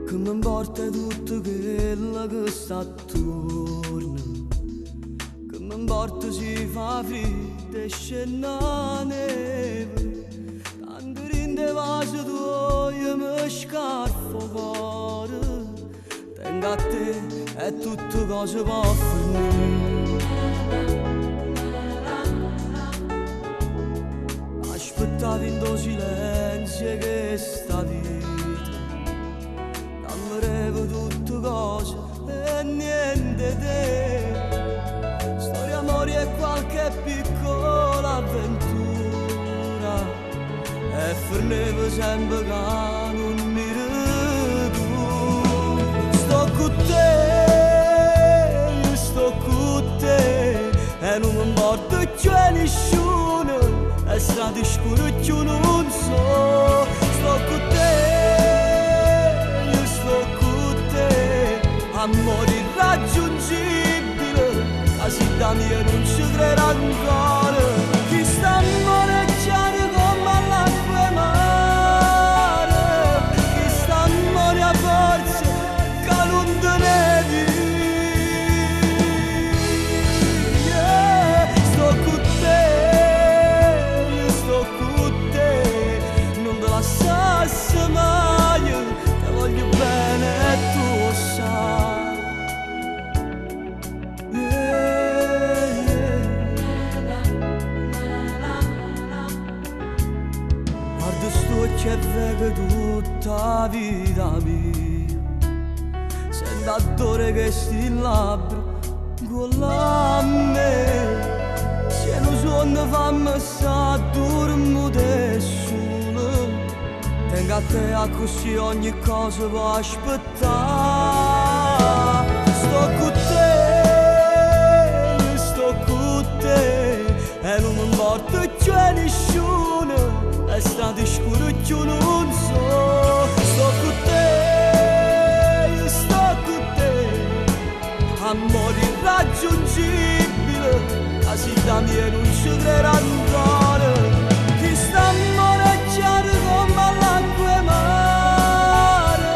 Che mi importa tutto quello che sta attorno, che mi importa se fa freddo e scende la neve, tanto rinde vase tuoi mi scarfo cuore, tengo a te e tutto cosa può finire. Aspettavo in do silenzio che sta vita, amrevo tutto cose e niente te. Storia, amore e qualche piccola avventura, e fornevo sempre che non mi tu. Sto con te, io sto con te, e non mi importa più nessuno, e strade scure più non so. Sto con te, io sto con te, amore irraggiungibile, quasi da mia non ci credo ancora. Chi sta amore è chiaro come l'acqua e mare, chi sta amore a forza che non te ne via. Sto con te, io sto con te, non te lasciassi mai, te voglio bene e tu lo sai. Yeah, yeah. Guarda sto che vedo tutta la vita mia, sento l'odore che sti labbra con la me. Se non sono fammi sa dormo da solo, tengo a te a così ogni cosa può aspettare. Sto con te, sto con te, e non mi importa più nessuno, è stato scuro più non so. Sto con te, sto con te, amore irraggiungibile, quasi da me non ci credo ancora. Chi sta amore è chiaro come l'acqua e mare,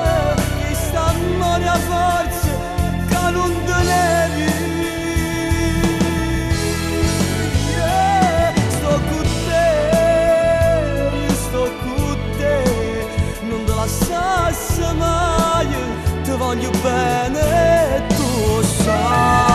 chi sta amore a forza che non te ne via. Sto con te, sto con te, non te lasciassi mai, ti voglio bene e tu lo sai.